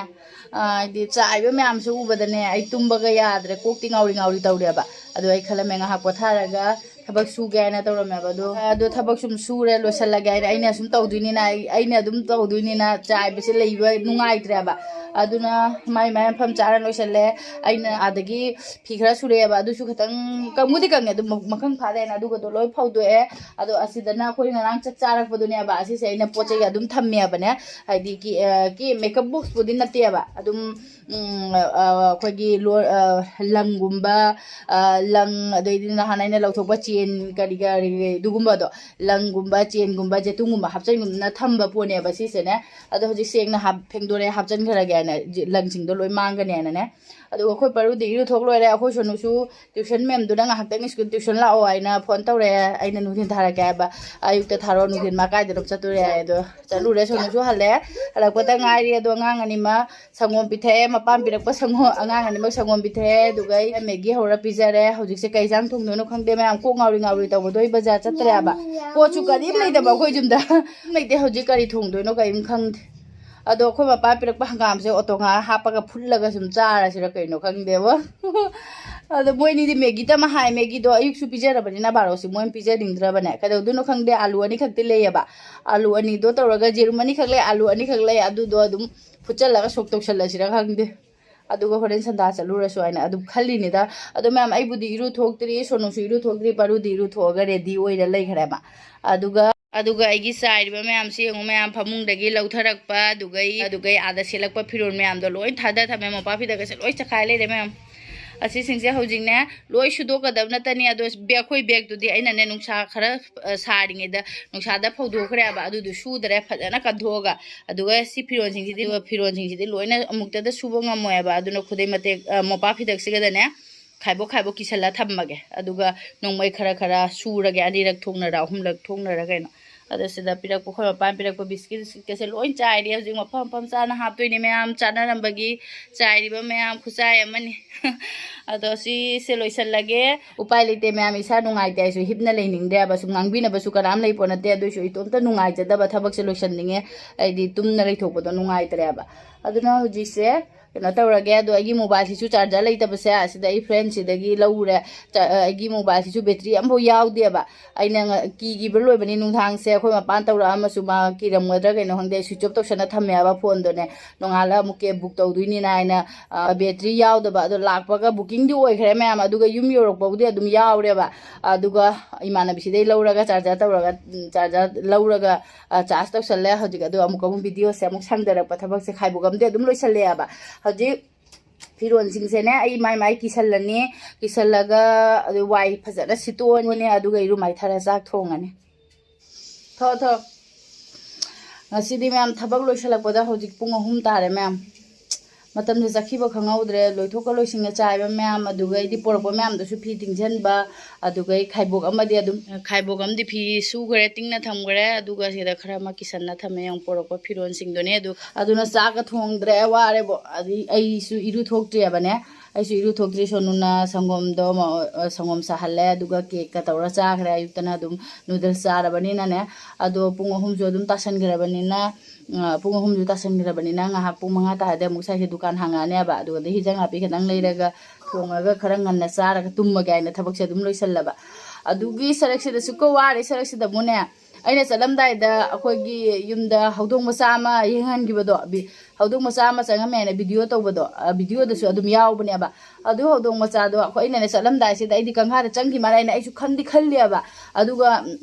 ꯑ, ꯍꯥꯏꯗꯤ ꯆꯥꯏꯕ ꯃꯌꯥꯝꯁꯦ ꯎꯕꯗꯅꯦ ꯑꯩ ꯇꯨꯝꯕꯒ ꯌꯥꯗ꯭ꯔꯦ꯫ ꯀꯣꯛꯇꯤ ꯉꯥꯎꯔꯤ ꯉꯥꯎꯔꯤ ꯇꯧꯔꯦꯕ꯫ ꯑꯗꯣ ꯑꯩ ꯈꯜꯂꯝꯃꯦ ꯉꯥꯏꯍꯥꯛ ꯄꯣꯊꯥꯔꯒ ꯊꯕꯛ ꯁꯨꯒꯦ ꯍꯥꯏꯅ ꯇꯧꯔꯝꯃꯦꯕ꯫ ꯑꯗꯣ, ꯑꯗꯣ ꯊꯕꯛ ꯁꯨꯝ ꯁꯨꯔꯦ, ꯂꯣꯏꯁꯤꯜꯂꯒꯦ ꯍꯥꯏꯅ ꯑꯩꯅ ꯁꯨꯝ ꯇꯧꯗꯣꯏꯅꯤꯅ, ꯑꯩ, ꯑꯩꯅ ꯑꯗꯨꯝ ꯇꯧꯗꯣꯏꯅꯤꯅ ꯆꯥꯏꯕꯁꯦ ꯂꯩꯕ ꯅꯨꯡꯉꯥꯏꯇ꯭ꯔꯦꯕ꯫ ꯑꯗꯨꯅ ꯃꯥꯏ ꯃꯥꯏ ꯃꯐꯝ ꯆꯥꯅ ꯂꯣꯏꯁꯤꯜꯂꯦ꯫ ꯑꯩꯅ ꯑꯥꯗꯒꯤ ꯐꯤ ꯈꯔ ꯁꯨꯔꯛꯑꯦꯕ, ꯑꯗꯨꯁꯨ ꯈꯤꯇꯪ ꯀꯪꯕꯨꯗꯤ ꯀꯪꯉꯦ, ꯑꯗꯨꯝ ꯃ-, ꯃꯈꯪ ꯐꯥꯗꯦꯅ ꯑꯗꯨꯒꯗꯣ ꯂꯣꯏ ꯐꯧꯗꯣꯛꯑꯦ꯫ ꯑꯗꯣ ꯑꯁꯤꯗꯅ ꯑꯩꯈꯣꯏ ꯉꯔꯥꯡ ꯆꯥꯛ ꯆꯥꯔꯛꯄꯗꯨꯅꯦꯕ꯫ ꯑꯁꯤꯁꯦ ꯑꯩꯅ ꯄꯣꯠ ꯆꯩ ꯑꯗꯨꯝ ꯊꯝꯃꯦꯕꯅꯦ, ꯍꯥꯏꯗꯤ ꯀꯤ-, ꯑ, ꯀꯤ makeup boxꯄꯨꯗꯤ ꯅꯠꯇꯦꯕ꯫ ꯑꯗꯨꯝ, ꯎꯝ, ꯑ, ꯑꯩꯈꯣꯏꯒꯤ ꯂꯣ-, ꯑ, ꯂꯪꯒꯨꯝꯕ, ꯑ, ꯂꯪ, ꯑꯗꯩꯗꯤ ꯅꯍꯥꯟ ꯑꯩꯅ ꯂꯧꯊꯣꯛꯄ ꯆꯦꯟ, ꯀꯔꯤ ꯀꯔꯤ ꯑꯗꯨꯒꯨꯝꯕꯗꯣ, ꯂꯪꯒꯨꯝꯕ, ꯆꯦꯟꯒꯨꯝꯕ, ꯖꯦꯇꯨꯝꯒꯨꯝꯕ ꯍꯥꯞꯆꯟꯒꯨꯝꯗꯅ ꯊꯝꯕ ꯄꯣꯠꯅꯦꯕ ꯁꯤꯁꯦꯅꯦ꯫ ꯑꯗꯣ ꯍꯧꯖꯤꯛ ꯁꯦꯡꯅ ꯍꯥꯞ-, ꯐꯦꯡꯗꯣꯔꯛꯑꯦ, ꯍꯥꯞꯆꯤꯟꯈ꯭ꯔꯒꯦꯅꯅꯦ, ꯖꯤ-, ꯂꯪꯁꯤꯡꯗꯣ ꯂꯣꯏ ꯃꯥꯡꯒꯅꯦꯅꯅꯦ꯫ ꯑꯗꯨꯒ ꯑꯩꯈꯣꯏ ꯄꯔꯨꯗꯤ ꯏꯔꯨ ꯊꯣꯛ ꯂꯣꯏꯔꯦ꯫ ꯑꯩꯈꯣꯏ ꯁꯣꯅꯨꯁꯨ tuition ꯃꯦꯝꯗꯨꯅ ꯉꯥꯏꯍꯥꯛꯇꯪ school tuition ꯂꯥꯛꯑꯣ ꯍꯥꯏꯅ phone ꯇꯧꯔꯛꯑꯦ꯫ ꯑꯩꯅ ꯅꯨꯡꯊꯤꯟ ꯊꯥꯔꯛꯀꯦ ꯍꯥꯏꯕ, ꯑꯌꯨꯛꯇ ꯊꯥꯔꯛꯑꯣ, ꯅꯨꯡꯊꯤꯟ ꯃꯥ ꯀꯥꯏꯗꯅꯣ ꯆꯠꯇꯣꯔꯦ ꯍꯥꯏ꯫ ꯑꯗꯣ ꯆꯠꯂꯨꯔꯦ, ꯁꯣꯅꯨꯁꯨ ꯍꯜꯂꯛꯑꯦ꯫ ꯍꯜꯂꯛꯄꯗ ꯉꯥꯏꯔꯤ꯫ ꯑꯗꯣ ꯑꯉꯥꯡ ꯑꯅꯤꯃꯛ ꯁꯪꯒꯣꯝ ꯄꯤꯊꯛꯑꯦ, ꯃꯄꯥꯝ ꯄꯤꯔꯛꯄ ꯁꯪꯒꯣꯝ, ꯑꯉꯥꯡ ꯑꯅꯤꯃꯛ ꯁꯪꯒꯣꯝ ꯄꯤꯊꯛꯑꯦ꯫ ꯑꯗꯨꯒ ꯑꯩ ꯃꯦꯒꯤ ꯍꯧꯔ ꯄꯤꯖꯔꯦ꯫ ꯍꯧꯖꯤꯛꯁꯦ ꯀꯩ ꯏꯟꯁꯥꯡ ꯊꯣꯡꯗꯣꯏꯅꯣ ꯈꯪꯗꯦ ꯃꯌꯥꯝ, ꯀꯣꯛ ꯉꯥꯎꯔꯤ ꯉꯥꯎꯔꯤ ꯇꯧꯕꯗꯣ꯫ ꯑꯩ ꯕꯖꯥꯔ ꯆꯠꯇ꯭ꯔꯦꯕ, ꯄꯣꯠꯁꯨ ꯀꯔꯤꯝ ꯂꯩꯇꯕ ꯑꯩꯈꯣꯏ ꯌꯨꯝꯗ꯫ ꯂꯩꯇꯦ ꯍꯧꯖꯤꯛ ꯀꯔꯤ ꯊꯣꯡꯗꯣꯏꯅꯣ ꯀꯔꯤꯝ ꯈꯪꯗꯦ꯫ ꯑꯗꯣ ꯑꯩꯈꯣꯏ ꯃꯄꯥ ꯄꯤꯔꯛꯄ ꯍꯪꯒꯥꯝꯁꯦ ꯑꯣꯇꯣ ꯉꯥ ꯍꯥꯞꯄꯒ ꯐꯨꯠꯂꯒ ꯁꯨꯝ ꯆꯥꯔꯁꯤꯔ ꯀꯩꯅꯣ ꯈꯪꯗꯦꯕ꯫ ꯑꯗꯣ ꯃꯣꯏꯅꯤꯗꯤ ꯃꯦꯒꯤꯇ ꯑꯃ ꯍꯥꯏ, ꯃꯦꯒꯤꯗꯣ ꯑꯌꯨꯛꯁꯨ ꯄꯤꯖꯔꯕꯅꯤꯅ ꯕꯥꯔꯣꯁꯤ ꯃꯣꯏꯅ ꯄꯤꯖꯅꯤꯡꯗ꯭ꯔꯕꯅꯦ꯫ ꯀꯩꯗꯧꯗꯣꯏꯅꯣ ꯈꯪꯗꯦ, ꯑꯥꯂꯨ ꯑꯅꯤꯈꯛꯇꯤ ꯂꯩꯌꯦꯕ꯫ ꯑꯥꯂꯨ ꯑꯅꯤꯗꯣ ꯇꯧꯔꯒ ꯌꯦꯔꯨꯝ ꯑꯅꯤꯈꯛ ꯂꯩ, ꯑꯥꯂꯨ ꯑꯅꯤꯈꯛ ꯂꯩ, ꯑꯗꯨꯗꯣ ꯑꯗꯨꯝ ꯐꯨꯠꯆꯜꯂꯒ ꯁꯣꯛ ꯇꯧꯁꯜꯂꯁꯤꯔ ꯈꯪꯗꯦ꯫ ꯑꯗꯨꯒ ꯍꯣꯔꯦꯟ ꯁꯟꯗꯥ ꯆꯠꯂꯨꯔꯁꯨ ꯍꯥꯏꯅ ꯑꯗꯨꯝ ꯈꯜꯂꯤꯅꯤꯗ꯫ ꯑꯗꯣ ꯃꯌꯥꯝ, ꯑꯩꯕꯨꯗꯤ ꯏꯔꯨ ꯊꯣꯛꯇ꯭ꯔꯤ, ꯁꯣꯅꯨꯁꯨ ꯏꯔꯨ ꯊꯣꯛꯇ꯭ꯔꯤ, ꯄꯔꯨꯗꯤ ꯏꯔꯨ ꯊꯣꯛꯑꯒ ready ꯑꯣꯏꯔ ꯂꯩꯈ꯭ꯔꯦꯕ꯫ ꯑꯗꯨꯒ, ꯑꯗꯨꯒ ꯑꯩꯒꯤ ꯆꯥꯏꯔꯤꯕ ꯃꯌꯥꯝꯁꯤ ꯌꯦꯡꯉꯨ ꯃꯌꯥꯝ, ꯐꯃꯨꯡꯗꯒꯤ ꯂꯧꯊꯔꯛꯄ, ꯑꯗꯨꯒꯩ, ꯑꯗꯨꯒꯩ ꯑꯥꯗ ꯁꯦꯠꯂꯛꯄ ꯐꯤꯔꯣꯜ ꯃꯌꯥꯝꯗꯣ ꯂꯣꯏ ꯊꯥꯗ ꯊꯝꯃꯦ꯫ ꯃꯣꯄꯥꯛ ꯐꯤꯗꯛꯀꯁꯦ ꯂꯣꯏ ꯆꯈꯥꯏ ꯂꯩꯔꯦ ꯃꯌꯥꯝ꯫ ꯑꯁꯤꯁꯤꯡꯁꯦ ꯍꯧꯖꯤꯛꯅꯦ ꯂꯣꯏ ꯁꯨꯗꯣꯛꯀꯗꯕ ꯅꯠꯇꯅꯤ꯫ ꯑꯗꯣ ꯕꯦ-, ꯑꯩꯈꯣꯏ bagꯇꯨꯗꯤ ꯑꯩꯅꯅꯦ ꯅꯨꯡꯁꯥ ꯈꯔ, ꯑ, ꯁꯥꯔꯤꯉꯩꯗ ꯅꯨꯡꯁꯥꯗ ꯐꯧꯗꯣꯛꯈ꯭ꯔꯦꯕ꯫ ꯑꯗꯨꯗꯨ ꯁꯨꯗ꯭ꯔꯦ ꯐꯖꯅ ꯀꯟꯊꯣꯛꯑꯒ꯫ ꯑꯗꯨꯒ ꯁꯤ ꯐꯤꯔꯣꯜꯁꯤꯡꯁꯤꯗꯤ, ꯐꯤꯔꯣꯜꯁꯤꯡꯁꯤꯗꯤ ꯂꯣꯏꯅ ꯑꯃꯨꯛꯇꯗ ꯁꯨꯕ ꯉꯝꯃꯣꯏꯕ꯫ ꯑꯗꯨꯅ ꯈꯨꯗꯩ ꯃꯇꯦꯛ, ꯑ, ꯃꯣꯄꯥꯛ ꯐꯤꯗꯛꯁꯤꯒꯗꯅꯦ ꯈꯥꯏꯕꯣꯛ ꯈꯥꯏꯕꯣꯛ ꯀꯤꯁꯜꯂ ꯊꯝꯃꯒꯦ꯫ ꯑꯗꯨꯒ ꯅꯣꯡꯃꯩ ꯈꯔ ꯈꯔ ꯁꯨꯔꯒꯦ, ꯑꯅꯤꯔꯛ ꯊꯣꯛꯅꯔ ꯑꯍꯨꯝꯂꯛ ꯊꯣꯛꯅꯔ ꯀꯩꯅꯣ꯫ ꯑꯗꯣ ꯁꯤꯗ ꯄꯤꯔꯛꯄ, ꯑꯩꯈꯣꯏ ꯃꯄꯥꯅ ꯄꯤꯔꯛꯄ ꯕꯤꯁꯀꯤꯠ ꯀꯩꯁꯦ ꯂꯣꯏ ꯆꯥꯏꯔꯦ꯫ ꯍꯧꯖꯤꯛ ꯃꯐꯝ ꯃꯐꯝ ꯆꯥꯅ ꯍꯥꯞꯇꯣꯏꯅꯦ ꯃꯌꯥꯝ, ꯆꯥꯅꯔꯝꯕꯒꯤ ꯆꯥꯏꯔꯤꯕ ꯃꯌꯥꯝ ꯈꯨꯆꯥꯏ ꯑꯃꯅꯤ꯫ ꯑꯗꯣ ꯁꯤꯁꯦ ꯂꯣꯏꯁꯜꯂꯒꯦ꯫ ꯎꯄꯥꯏ ꯂꯩꯇꯦ ꯃꯌꯥꯝ, ꯏꯁꯥ ꯅꯨꯡꯉꯥꯏꯇꯦ ꯍꯥꯏꯁꯨ ꯍꯤꯞꯅ ꯂꯩꯅꯤꯡꯗꯦꯕ꯫ ꯁꯨꯝ ꯉꯥꯡꯕꯤꯅꯕꯁꯨ ꯀꯅꯥꯝ ꯂꯩ ꯄꯣꯠ ꯅꯠꯇꯦ꯫ ꯑꯗꯨꯏꯁꯨ ꯏꯇꯣꯝꯇ ꯅꯨꯡꯉꯥꯏꯖꯗꯕ ꯊꯕꯛꯁꯦ ꯂꯣꯏꯁꯟꯅꯤꯡꯉꯦ꯫ ꯑꯩꯗꯤ ꯇꯨꯝꯅ ꯂꯩꯊꯣꯛꯄꯗꯣ ꯅꯨꯡꯉꯥꯏꯇ꯭ꯔꯦꯕ꯫ ꯑꯗꯨꯅ ꯍꯧꯖꯤꯛꯁꯦ ꯀꯩꯅꯣ ꯇꯧꯔꯒꯦ꯫ ꯑꯗꯣ ꯑꯩꯒꯤ ꯃꯣꯕꯥꯏꯜꯁꯤꯁꯨ ꯆꯥꯔꯖꯔ ꯂꯩꯇꯕꯁꯦ ꯑꯁꯤꯗ ꯑꯩ ꯐ꯭ꯔꯦꯟꯁꯤꯗꯒꯤ ꯂꯧꯔꯦ꯫ ꯆꯥ-, ꯑꯩꯒꯤ ꯃꯣꯕꯥꯏꯜꯁꯤꯁꯨ ꯕꯦꯇ꯭ꯔꯤ ꯑꯃꯐꯥꯎ ꯌꯥꯎꯗꯦꯕ꯫ ꯑꯩꯅ ꯉ-, ꯀꯤꯈꯤꯕ ꯂꯣꯏꯕꯅꯤ꯫ ꯅꯨꯡꯗꯥꯡꯁꯦ ꯑꯩꯈꯣꯏ ꯃꯄꯥꯟ ꯇꯧꯔꯛꯑꯝꯃꯁꯨ ꯃꯥ ꯀꯤꯔꯝꯒꯗ꯭ꯔꯥ ꯀꯩꯅꯣ ꯈꯪꯗꯦ, ꯑꯩ switch off ꯇꯧꯁꯟꯅ ꯊꯝꯃꯦ ꯍꯥꯏꯕ ꯐꯣꯟꯗꯨꯅꯦ꯫ ꯅꯣꯡꯉꯥꯜꯂ ꯑꯃꯨꯛ ꯀꯦꯕ ꯕꯨꯛ ꯇꯧꯗꯣꯏꯅꯤꯅ ꯍꯥꯏꯅ, ꯑ, ꯕꯦꯇ꯭ꯔꯤ ꯌꯥꯎꯗꯕ ꯑꯗꯣ ꯂꯥꯛꯄꯒ ꯕꯨꯀꯤꯡꯗꯤ ꯑꯣꯏꯈ꯭ꯔꯦ ꯃꯌꯥꯝ꯫ ꯑꯗꯨꯒ ꯌꯨꯝ ꯌꯧꯔꯛꯄꯕꯨꯗꯤ ꯑꯗꯨꯝ ꯌꯥꯎꯔꯦꯕ꯫ ꯑꯗꯨꯒ ꯏꯃꯥꯟꯅꯕꯤꯁꯤꯗꯩ ꯂꯧꯔꯒ ꯆꯥꯔꯖꯔ ꯇꯧꯔꯒ, ꯎꯝ, ꯆꯥꯔꯖꯔ ꯂꯧꯔꯒ, ꯑ, ꯆꯥꯔꯖ ꯇꯧꯁꯜꯂꯦ꯫ ꯍꯧꯖꯤꯛ ꯑꯗꯣ ꯑꯃꯨꯛꯀ ꯑꯃꯨꯛ ꯚꯤꯗꯤꯑꯣꯁꯦ ꯑꯃꯨꯛ ꯁꯪꯗꯔꯛꯄ ꯊꯕꯛꯁꯦ ꯈꯥꯏꯕꯣꯛ ꯑꯝꯗꯤ ꯑꯗꯨꯝ ꯂꯣꯏꯁꯜꯂꯛꯑꯦꯕ꯫ ꯍꯧꯖꯤꯛ ꯐꯤꯔꯣꯟꯁꯤꯡꯁꯦꯅꯦ ꯑꯩ ꯃꯥꯏ ꯃꯥꯏ ꯀꯤꯁꯜꯂꯅꯤ꯫ ꯀꯤꯁꯜꯂꯒ ꯑꯗꯨ ꯋꯥꯏ ꯐꯖꯅ ꯁꯤꯠꯇꯣꯛꯑꯅꯤꯅꯦ꯫ ꯑꯗꯨꯒ ꯏꯔꯨ ꯃꯥꯏꯊꯔ ꯆꯥꯛ ꯊꯣꯡꯉꯅꯤ꯫ ꯊꯣ, ꯊꯣ꯫ ꯉꯁꯤꯗꯤ ꯃꯌꯥꯝ ꯊꯕꯛ ꯂꯣꯏꯁꯜꯂꯛꯄꯗ ꯍꯧꯖꯤꯛ ꯄꯨꯡ ꯑꯍꯨꯝ ꯇꯥꯔꯦ ꯃꯌꯥꯝ꯫ ꯃꯇꯝꯁꯦ ꯆꯠꯈꯤꯕ ꯈꯪꯍꯧꯗ꯭ꯔꯦ꯫ ꯂꯣꯏꯊꯣꯛꯀ ꯂꯣꯏꯁꯤꯟꯒ ꯆꯥꯏꯕ ꯃꯌꯥꯝ, ꯑꯗꯨꯒ ꯑꯩꯗꯤ ꯄꯣꯔꯛꯄ ꯃꯌꯥꯝꯗꯨꯁꯨ ꯐꯤ ꯇꯤꯡꯁꯤꯟꯕ, ꯑꯗꯨꯒ ꯑꯩ ꯈꯥꯏꯕꯣꯛ ꯑꯃꯗꯤ ꯑꯗꯨꯝ, ꯈꯥꯏꯕꯣꯛ ꯑꯃꯗꯤ ꯐꯤ ꯁꯨꯈ꯭ꯔꯦ, ꯇꯤꯡꯅ ꯊꯝꯈ꯭ꯔꯦ, ꯑꯗꯨꯒ ꯁꯤꯗ ꯈꯔ ꯑꯃ ꯀꯤꯁꯟꯅ ꯊꯝꯃꯦ꯫ ꯌꯦꯡꯉꯨ, ꯄꯣꯔꯛꯄ ꯐꯤꯔꯣꯟꯁꯤꯡꯗꯨꯅꯦ꯫ ꯑꯗꯨ, ꯑꯗꯨꯅ ꯆꯥꯛꯀ ꯊꯣꯡꯗ꯭ꯔꯦ, ꯋꯥꯔꯦꯕꯣ꯫ ꯑꯗꯩ ꯑꯩꯁꯨ ꯏꯔꯨ ꯊꯣꯛꯇ꯭ꯔꯤꯑꯕꯅꯦ꯫ ꯑꯩꯁꯨ ꯏꯔꯨ ꯊꯣꯛꯇ꯭ꯔꯤ꯫ ꯁꯣꯅꯨꯅ ꯁꯪꯒꯣꯝꯗꯣ ꯃ-, ꯑ, ꯁꯪꯒꯣꯝ ꯁꯥꯍꯜꯂꯦ, ꯑꯗꯨꯒ ꯀꯦꯛꯀ ꯇꯧꯔ ꯆꯥꯈ꯭ꯔꯦ꯫ ꯑꯌꯨꯛꯇꯅ ꯑꯗꯨꯝ ꯅꯨꯗꯜꯁ ꯆꯥꯔꯕꯅꯤꯅꯅꯦ꯫ ꯑꯗꯣ ꯄꯨꯡ ꯑꯍꯨꯝꯁꯨ ꯑꯗꯨꯝ ꯇꯥꯁꯟꯈ꯭ꯔꯕꯅꯤꯅ, ꯑ, ꯄꯨꯡ ꯑꯍꯨꯝꯁꯨ ꯇꯥꯁꯟꯈ꯭ꯔꯕꯅꯤꯅ ꯉꯥꯏꯍꯥꯛ ꯄꯨꯡ ꯃꯉꯥ ꯇꯥꯔꯗꯤ ꯑꯃꯨꯛ ꯁ꯭ꯋꯥꯏꯁꯦ ꯗꯨꯀꯥꯟ ꯍꯥꯡꯉꯛꯑꯅꯦꯕ꯫ ꯑꯗꯨꯒꯗꯤ ꯍꯤꯟꯖꯥꯡ ꯅꯥꯄꯤ ꯈꯤꯇꯪ ꯂꯩꯔꯒ ꯊꯣꯡꯉꯒ ꯈꯔ ꯉꯟꯅ ꯆꯥꯔꯒ ꯇꯨꯝꯃꯒꯦ ꯍꯥꯏꯅ ꯊꯕꯛꯁꯦ ꯑꯗꯨꯝ ꯂꯣꯏꯁꯜꯂꯕ꯫ ꯑꯗꯨꯒꯤ ꯁꯔꯛꯁꯤꯗ ꯁꯨꯛꯀ ꯋꯥꯔꯦ꯫ ꯁꯔꯛꯁꯤꯗ ꯑꯃꯨꯛꯅꯦ, ꯑꯩꯅ ꯆꯠꯂꯝꯗꯥꯏꯗ ꯑꯩꯈꯣꯏꯒꯤ ꯌꯨꯝꯗ ꯍꯧꯗꯣꯡ ꯃꯆꯥ ꯑꯃ ꯌꯦꯡꯍꯟꯈꯤꯕꯗꯣ, ꯕꯤ-, ꯍꯧꯗꯣꯡ ꯃꯆꯥ ꯑꯃ ꯆꯪꯉꯝꯃꯦ ꯍꯥꯏꯅ ꯚꯤꯗꯤꯑꯣ ꯇꯧꯕꯗꯣ, ꯑ, ꯚꯤꯗꯤꯑꯣꯗꯁꯨ ꯑꯗꯨꯝ ꯌꯥꯎꯕꯅꯦꯕ꯫ ꯑꯗꯨ ꯍꯧꯗꯣꯡ ꯃꯆꯥꯗꯣ ꯑꯩꯈꯣꯏ, ꯑꯩꯅꯅꯦ ꯆꯠꯂꯝꯗꯥꯏꯁꯤꯗ ꯑꯩꯗꯤ ꯀꯪꯈꯥꯗ ꯆꯪꯈꯤ ꯃꯥꯜꯂꯦ ꯍꯥꯏꯅ ꯑꯩꯁꯨ ꯈꯟꯗꯤ ꯈꯜꯂꯦꯕ꯫ ꯑꯗꯨꯒ, ꯎꯝ,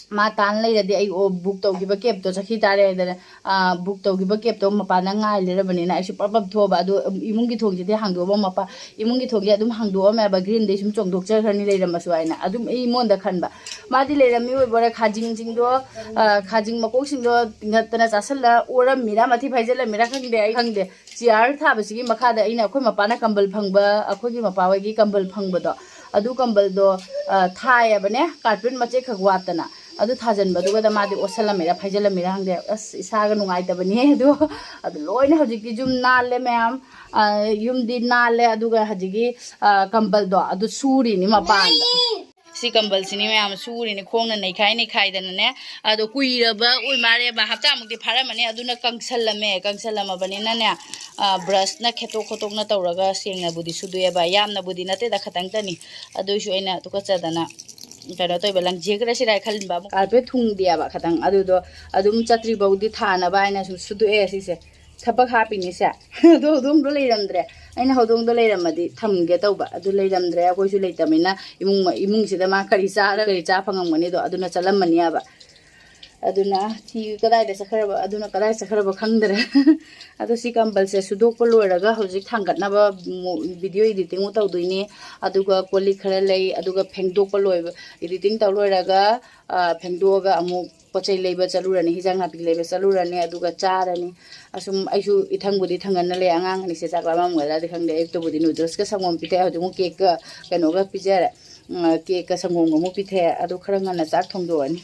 ꯃꯥ ꯇꯥꯟ ꯂꯩꯔꯗꯤ ꯑꯩ ꯑꯣ ꯕꯨꯛ ꯇꯧꯈꯤꯕ ꯀꯦꯞꯇꯣ ꯆꯠꯈꯤ ꯇꯥꯔꯦ ꯍꯥꯏꯗꯅ, ꯑ, ꯕꯨꯛ ꯇꯧꯈꯤꯕ ꯀꯦꯞꯇꯣ ꯃꯄꯥꯟꯗ ꯉꯥꯏ ꯂꯩꯔꯕꯅꯤꯅ ꯑꯩꯁꯨ ꯄꯞ ꯄꯞ ꯊꯣꯛꯑꯕ꯫ ꯑꯗꯨ, ꯎꯝ, ꯏꯃꯨꯡꯒꯤ ꯊꯣꯡꯁꯤꯗꯤ ꯍꯥꯡꯗꯣꯛꯑꯝꯃ ꯃꯄꯥ-, ꯏꯃꯨꯡꯒꯤ ꯊꯣꯡꯁꯦ ꯑꯗꯨꯝ ꯍꯥꯡꯗꯣꯛꯑꯝꯃꯦꯕ, ꯒ꯭ꯔꯤꯟꯗꯩ ꯁꯨꯝ ꯆꯣꯡꯊꯣꯛꯆꯈ꯭ꯔꯅꯤ ꯂꯩꯔꯝꯃꯁꯨ ꯍꯥꯏꯅ꯫ ꯑꯗꯨꯝ ꯑꯩꯉꯣꯟꯗ ꯈꯟꯕ꯫ ꯃꯥꯗꯤ ꯂꯩꯔꯝꯃꯤ ꯑꯣꯏꯕꯣꯔꯦ, ꯈꯥꯖꯤꯡꯁꯤꯡꯗꯣ, ꯑ, ꯈꯥꯖꯤꯡ ꯃꯀꯣꯛꯁꯤꯡꯗꯣ ꯉꯠꯇꯅ ꯆꯥꯁꯤꯜꯂ ꯑꯣꯔꯝꯃꯤꯔꯥ ꯃꯊꯤ ꯐꯥꯏꯖꯤꯜꯂꯝꯃꯤꯔꯥ ꯈꯪꯗꯦ, ꯑꯩ ꯈꯪꯗꯦ꯫ ꯆꯤꯌꯥꯔ ꯊꯥꯕꯁꯤꯒꯤ ꯃꯈꯥꯗ ꯑꯩꯅ ꯑꯩꯈꯣꯏ ꯃꯄꯥꯅ ꯀꯝꯕꯜ ꯐꯪꯕ, ꯑꯩꯈꯣꯏꯒꯤ ꯃꯄꯥ ꯍꯣꯏꯒꯤ ꯀꯝꯕꯜ ꯐꯪꯕꯗꯣ, ꯑꯗꯨ ꯀꯝꯕꯜꯗꯣ, ꯑ, ꯊꯥꯏꯌꯦꯕꯅꯦ, ꯀꯥꯔꯄꯦꯠ ꯃꯆꯦꯠ ꯈꯛ ꯋꯥꯠꯇꯅ꯫ ꯑꯗꯨ ꯊꯥꯖꯤꯟꯕꯗꯨꯒꯗ ꯃꯥꯗꯤ ꯑꯣꯠꯁꯜꯂꯝꯃꯤꯔ ꯐꯥꯏꯖꯜꯂꯝꯃꯤꯔ ꯈꯪꯗꯦ꯫ ꯑꯁ, ꯏꯁꯥꯒ ꯅꯨꯡꯉꯥꯏꯇꯕꯅꯤ ꯑꯗꯣ꯫ ꯑꯗꯨ ꯂꯣꯏꯅ ꯍꯧꯖꯤꯛꯇꯤ ꯌꯨꯝ ꯅꯥꯜꯂꯦ ꯃꯌꯥꯝ꯫ ꯑ, ꯌꯨꯝꯗꯤ ꯅꯥꯜꯂꯦ꯫ ꯑꯗꯨꯒ ꯍꯧꯖꯤꯛꯀꯤ, ꯑ, ꯀꯝꯕꯜꯗꯣ ꯑꯗꯨ ꯁꯨꯔꯤꯅꯤ ꯃꯄꯥꯟꯗ꯫ ꯁꯤ ꯀꯝꯕꯜꯁꯤꯅꯤ ꯃꯌꯥꯝ ꯁꯨꯔꯤꯅꯤ, ꯈꯣꯡꯅ ꯅꯩꯈꯥꯏ ꯅꯩꯈꯥꯏꯗꯅꯅꯦ꯫ ꯑꯗꯣ ꯀꯨꯏꯔꯕ ꯑꯣꯏ ꯃꯥꯜꯂꯦꯕ, ꯍꯞꯇꯥꯃꯨꯛꯇꯤ ꯐꯥꯔꯝꯃꯅꯤ꯫ ꯑꯗꯨꯅ ꯀꯪꯁꯜꯂꯝꯃꯦ꯫ ꯀꯪꯁꯜꯂꯝꯃꯕꯅꯤꯅꯅꯦ, ꯑ, ꯕ꯭ꯔꯁꯅ ꯈꯦꯠꯇꯣꯛ ꯈꯣꯠꯇꯣꯛꯅ ꯇꯧꯔꯒ ꯁꯦꯡꯅꯕꯨꯗꯤ ꯁꯨꯗꯣꯛꯑꯦꯕ꯫ ꯌꯥꯝꯅꯕꯨꯗꯤ ꯅꯠꯇꯦꯗ, ꯈꯇꯪꯇꯅꯤ꯫ ꯑꯗꯨꯏꯁꯨ ꯑꯩꯅ ꯇꯨꯀꯠꯆꯗꯅ ꯀꯩꯅꯣ ꯇꯧꯕ, ꯂꯪꯖꯦꯛꯈ꯭ꯔꯁꯤꯔꯥ ꯍꯥꯏ ꯈꯜꯂꯤꯕ꯫ ꯑꯃꯨꯛ ꯀꯥꯔꯄꯦꯠ ꯊꯨꯡꯗꯦꯕ ꯈꯇꯪ꯫ ꯑꯗꯨꯗꯣ ꯑꯗꯨꯝ ꯆꯠꯇ꯭ꯔꯤꯐꯥꯎꯗꯤ ꯊꯥꯅꯕ ꯍꯥꯏꯅ ꯁꯨꯝ ꯁꯨꯗꯣꯛꯑꯦ ꯁꯤꯁꯦ꯫ ꯊꯕꯛ ꯍꯥꯞꯄꯤꯅꯤꯁꯦ꯫ ꯑꯗꯣ ꯍꯧꯗꯣꯡꯗꯣ ꯂꯩꯔꯝꯗ꯭ꯔꯦ꯫ ꯑꯩꯅ ꯍꯧꯗꯣꯡꯗꯣ ꯂꯩꯔꯝꯃꯗꯤ ꯊꯝꯒꯦ ꯇꯧꯕ꯫ ꯑꯗꯨ ꯂꯩꯔꯝꯗ꯭ꯔꯦ꯫ ꯑꯩꯈꯣꯏꯁꯨ ꯂꯩꯇꯕꯅꯤꯅ ꯏꯃꯨꯡ, ꯏꯃꯨꯡꯁꯤꯗ ꯃꯥ ꯀꯔꯤ ꯆꯥꯔ ꯀꯔꯤ ꯆꯥ ꯐꯪꯉꯝꯒꯅꯤꯗꯣ ꯑꯗꯨꯅ ꯆꯠꯂꯝꯃꯅꯤ ꯍꯥꯏꯕ꯫ ꯑꯗꯨꯅ ꯊꯤ ꯀꯗꯥꯏꯗ ꯆꯠꯈ꯭ꯔꯕ, ꯑꯗꯨꯅ ꯀꯗꯥꯏ ꯆꯠꯈ꯭ꯔꯕ ꯈꯪꯗ꯭ꯔꯦ꯫ ꯑꯗꯣ ꯁꯤ ꯀꯝꯕꯜꯁꯦ ꯁꯨꯗꯣꯛꯄ ꯂꯣꯏꯔꯒ ꯍꯧꯖꯤꯛ ꯊꯥꯡꯒꯠꯅꯕ ꯃꯨ-, ꯚꯤꯗꯤꯑꯣ ꯏꯗꯤꯇꯤꯡ ꯑꯃꯨꯛ ꯇꯧꯗꯣꯏꯅꯤ꯫ ꯑꯗꯨꯒ ꯀꯣꯜ ꯂꯤꯛ ꯈꯔ ꯂꯩ, ꯑꯗꯨꯒ ꯐꯦꯡꯗꯣꯛꯄ ꯂꯣꯏꯕ, ꯏꯗꯤꯇꯤꯡ ꯇꯧ ꯂꯣꯏꯔꯒ, ꯑ, ꯐꯦꯡꯗꯣꯛꯑꯒ ꯑꯃꯨꯛ ꯄꯣꯠ ꯆꯩ ꯂꯩꯕ ꯆꯠꯂꯨꯔꯅꯤ, ꯍꯤꯟꯖꯥꯡ ꯅꯥꯄꯤ ꯂꯩꯕ ꯆꯠꯂꯨꯔꯅꯤ, ꯑꯗꯨꯒ ꯆꯥꯔꯅꯤ꯫ ꯑꯁꯨꯝ ꯑꯩꯁꯨ ꯏꯊꯪꯕꯨꯗꯤ ꯊꯪꯒꯟꯅ ꯂꯩ꯫ ꯑꯉꯥꯡ ꯑꯅꯤꯁꯦ ꯆꯥꯛ ꯂꯥꯝꯃꯝꯒꯗ꯭ꯔꯥꯗꯤ ꯈꯪꯗꯦ꯫ ꯑꯌꯨꯛꯇꯕꯨꯗꯤ ꯅꯨꯗꯜꯁꯀ ꯁꯪꯒꯣꯝ ꯄꯤꯊꯛꯑꯦ, ꯍꯧꯖꯤꯛ ꯑꯃꯨꯛ ꯀꯦꯛꯀ ꯀꯩꯅꯣꯒ ꯄꯤꯖꯔꯦ꯫ ꯎꯝ, ꯀꯦꯛꯀ ꯁꯪꯒꯣꯝꯒ ꯑꯃꯨꯛ ꯄꯤꯊꯛꯑꯦ꯫ ꯑꯗꯨ ꯈꯔ ꯉꯟꯅ ꯆꯥꯛ ꯊꯣꯡꯗꯣꯛꯑꯅꯤ꯫